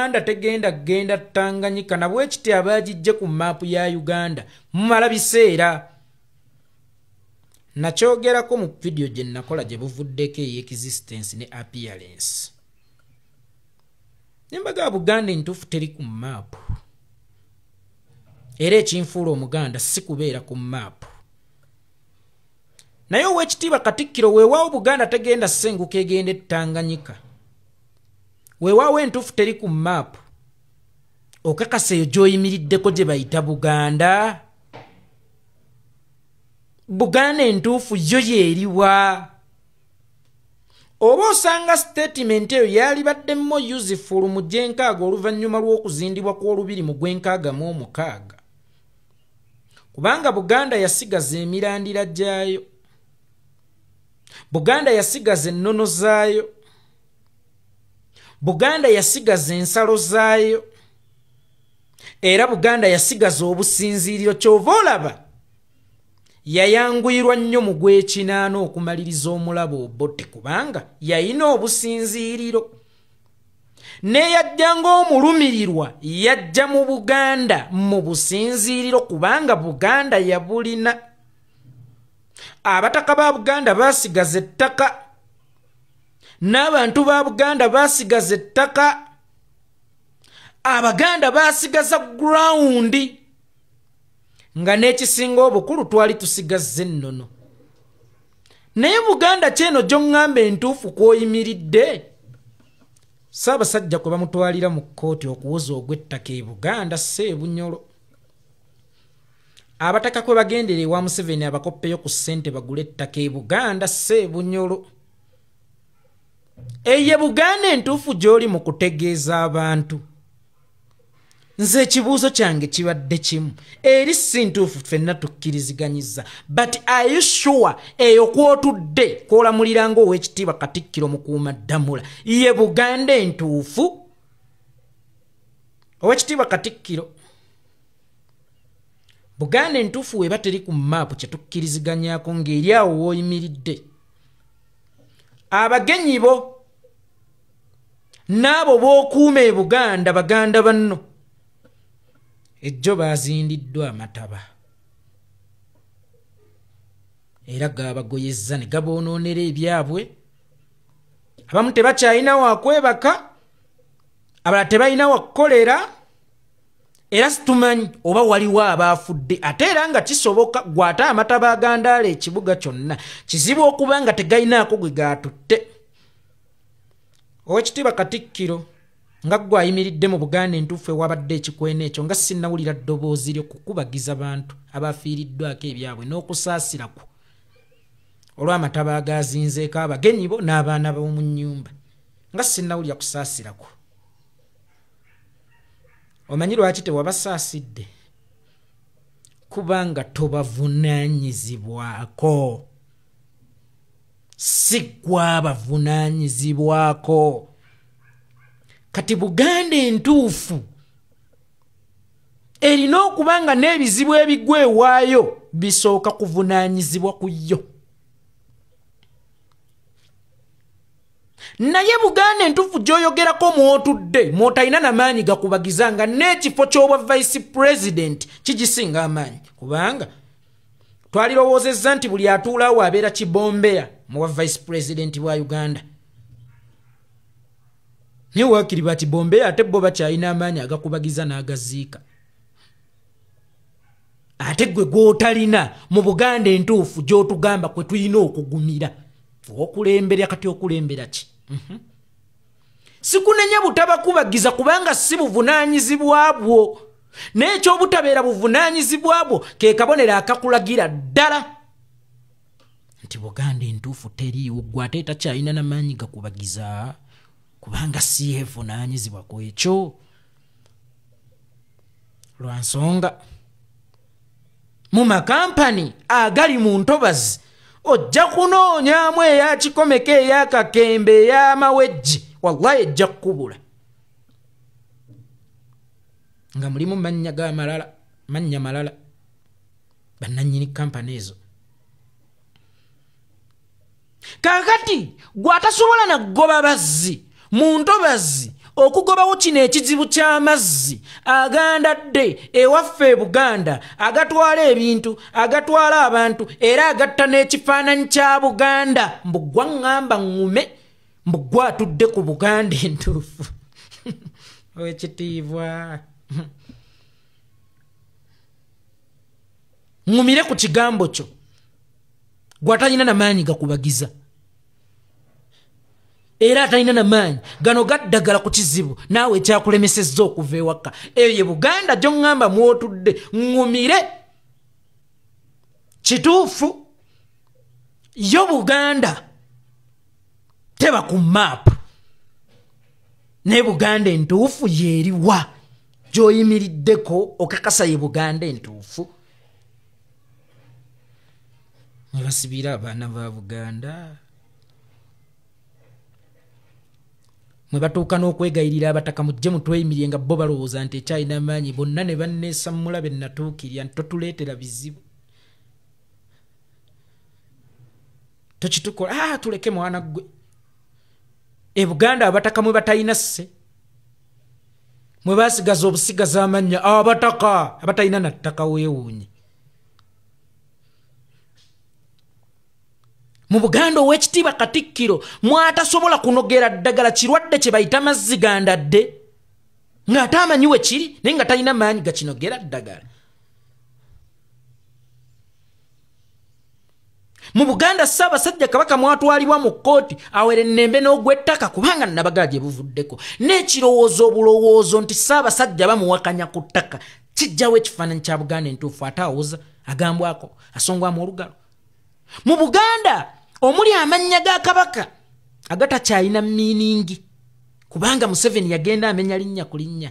Buganda tegenda genda Tanganyika, na bwekiti abagijje ku maapu ya Uganda mumala biseera. Nakyogerako mu vidiyo gye nakola gye buvuddeko ey'existence ne appearance. Nembaga Buganda entuufu teri ku maapu, era ekinfuula Omuganda si kubeera ku maapu. Naye ow'ekitiibwa Katikkiro, weewaawo Buganda tegenda ssenguka egenda e Tanganyika, weewaawo entuufu teri ku maapu, okakasa eyo gy'oyimiriddeko gye bayita Buganda? Buganda entuufu yo yeeriwa? Oba osanga statement eyo yalibadde more useful mu gyenkaaga oluvannyuma lw'okuzindibwa kw'olubiri mu gwenkaaga mu 6, kubanga Buganda yasigaza emirandira gyayo, Buganda yasigaza ennono zaayo, Buganda yasigaza ensalo zaayo, era Buganda yasigaza obusinziiriro. Kyova olaba yayanguyirwa nnyo mu gwekinaana okumaliriza omulabo Obote, kubanga yayina obusinziiriro. Neyajja ng'omulumirirwa yajja mu Buganda mu businziiriro, kubanga Buganda yabulina. Abataka ba Buganda basigaza ettaka, n'abantu ba Buganda basigaza ettaka, Abaganda basigaza ground, nga n'ekisinga obukulu twali tusigazza ennono. Naye Buganda kyeno gy'oŋŋamba entuufu kw'oyimiridde, Ssaabasajja kwe bamutwalira mu kkooti okuwoza ogw'ettaka e Buganda Sseebunyolo, abataka kwe bagendera ewa Museveni abakoppeyo ku ssente bagule ettaka e Buganda Sseebunyolo. Eye Buganda entuufu gy'oli mu kutegeeza abantu? Nze ekibuuzo kyange kibadde kimu: eri si ntuufu, ffenna tukkiriziganyiza, but are you sure eyo kwotudde kwolamuliranga ow'ekitiibwa Katikkiro Mukuuma Ddamula ye Buganda entuufu? Ow'ekitiibwa Katikkiro, Buganda entuufu weba teri ku maapu, kyetukkiriziganyako ng'eri awo w'oyimiridde, abagenyi bo n'abo b'okuuma e Buganda, baganda banno ejjo bazindiddwa amataba era gabagoyezza ne gaboonoonera ebyabwe. Abamu tebakyalina wakwebaka, abalala tebalina wakukolera, era situmanyi oba waliwo abaafudde. Ate era nga kisoboka gwate amataba agandaala ekibuga kyonna kizibu okuba nga tegalinaako gwe gaatutte. Owekitiibwa Katikkiro, nga ggwe ayimiridde mu Buganda entuufu ewabadde ekikweno ekyo, nga sinnawulira ddoboozi lyo kukubagiza bantu abafiiriddwako ebyabwe n'okusaasira kwo olw'amataba agazinzeeko abagenyi bo n'abaana b'omu nnyumba, nga sinnawulira kusaasira kwo. Omanyi lwaki tewabasaasidde? Kubanga tobavunaanyizibwako, si gwabavunaanyizibwako. Kati Buganda entuufu erina okuba nga n'ebizibu ebigwa ewaayo bisooka kuvunaanyizibwa ku yo. Naye Buganda entuufu gy'oyogerako mw'otudde mw'otalina namaanyi gakubagiza, nga n'ekifo ky'obwa vice president kigisinga amaanyi, kubanga twalirowoozezza nti buli atuulaawo abeera kibombeya mu bwa vice president bwa Uganda, naye waakiri bakibombeya ate bo bakyalina amaanyi agakubagiza n'agaziika, ate gwe gw'otalina mu Buganda entuufu gy'otugamba kwe tulina okugumira okulembera. Kati okulembera ki? Sikunenya butabakubagiza, kubanga si buvunaanyizibwa bwo, naye ekyobutabeera buvunaanyizibwa bwo ke kabonero akakulagira ddala nti Buganda entuufu teriiwo. Gwe ate takyalina namaanyi gakubagiza kubanga si yeevunaanyizibwa ku ekyo. Lwa nsonga mu makampani agali mu ntobazi ojja kunoonyaamu eyakikomeko, eyakakembe, ey'amawejji, wallahi ejja kukubula nga mulimu mannya gamalala, mannya malala bannannyini kampani ezo. Kaakati gw'atasobola naggoba bazzi mu ntobazi Okugobawo kino ekizibu ky'amazzi agandadde ewaffe e Buganda, agatwala ebintu, agatwala abantu, era agatta n'ekifaananyi kya Buganda. Mbu gwa ŋŋamba ŋŋume, mbu gwa atudde ku Buganda entuufu. Owekitiibwa, ŋŋumire ku kigambo kyo, gwe atalina namaanyi gakubagiza, era atalina namaanyi gano gaddagala ku kizibu naawe ekyakulemesezza okuva ewaka. Eyo ye Buganda gy'oŋŋamba mw'otudde. Ŋŋumire, kituufu, yo Buganda teba ku maapu, naye Buganda entuufu yeeriwa gy'oyimiriddeko okakasa ye Buganda entuufu? Mwe basibira abaana ba Buganda, mwe batuuka n'okwegayirira abataka, mujje mutweyimirye, nga bo balowooza nti ekyalina amaanyi. Bonna ne banneesa mulabe natuukirya nti totuleetera bizibu, tokitukola. Ah, tuleke mwana ggwe. E Buganda abataka mwe batalina sse, mwe basigaza obusigaza amannya abataka abatalina nattaka. Weewuunye mu Buganda ow'ekitiibwa Katikkiro mwatasobola kunogera ddagala kirwadde kye bayita mazzi gandadde, ng'ate amanyi we kiri, naye nga talina maanyi gakinogera ddagala. Mu Buganda Ssaabasajja Kabaka mwatwalibwa mu kkooti awera ennembe n'ogw'ettaka, kubanga nabagaa gye buvuddeko n'ekirowoozo obulowoozo nti Ssaabasajja bamuwakanya ku ttaka, kijjawo ekifaananyi kya Buganda entuufu. Ate awoza agambwako asongwamu olugalo. Mu Buganda omuli amannya ga Kabaka agatakyalina meaning, kubanga Museveni yagenda amenya linnya ku linnya,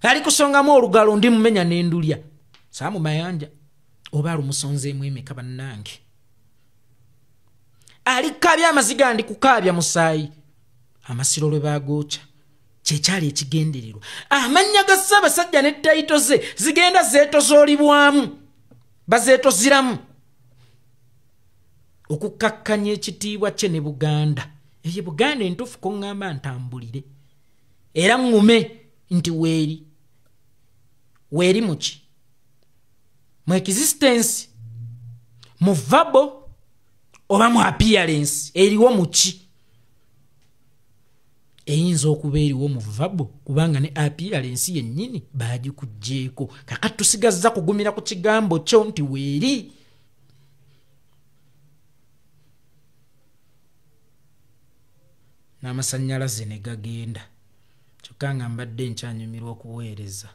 ali kusongamu olugalo ndi mumenya n'endulya Saamu Mayanja oba alumusonzeemu emeka. Bannange, alikaabya amaziga, ndi kukaabya musaayi. Amasiro lwe bagookya kyekyali ekigendererwa. Amannya ga Ssaabasajja ne title ze zigenda zeetozoolibwamu, bazeetoziramu okukakkanya ekitiibwa kye ne Buganda. Eyo Buganda entuufu kuŋŋamba ntambulire era ŋŋume nti weeri, weeri muki? Mu existence, mu verbal oba mu appearance? Eriwo muki? Eyinza okuba eriwo mu verbal, kubanga ne appearance yennyini baagikuggyeeko. Kakati tusigazza kugumira ku kigambo kyo nti weeri. N'amasannyalaze ne gagenda, kyokka nga mbadde nkyanyumirwa okuweereza.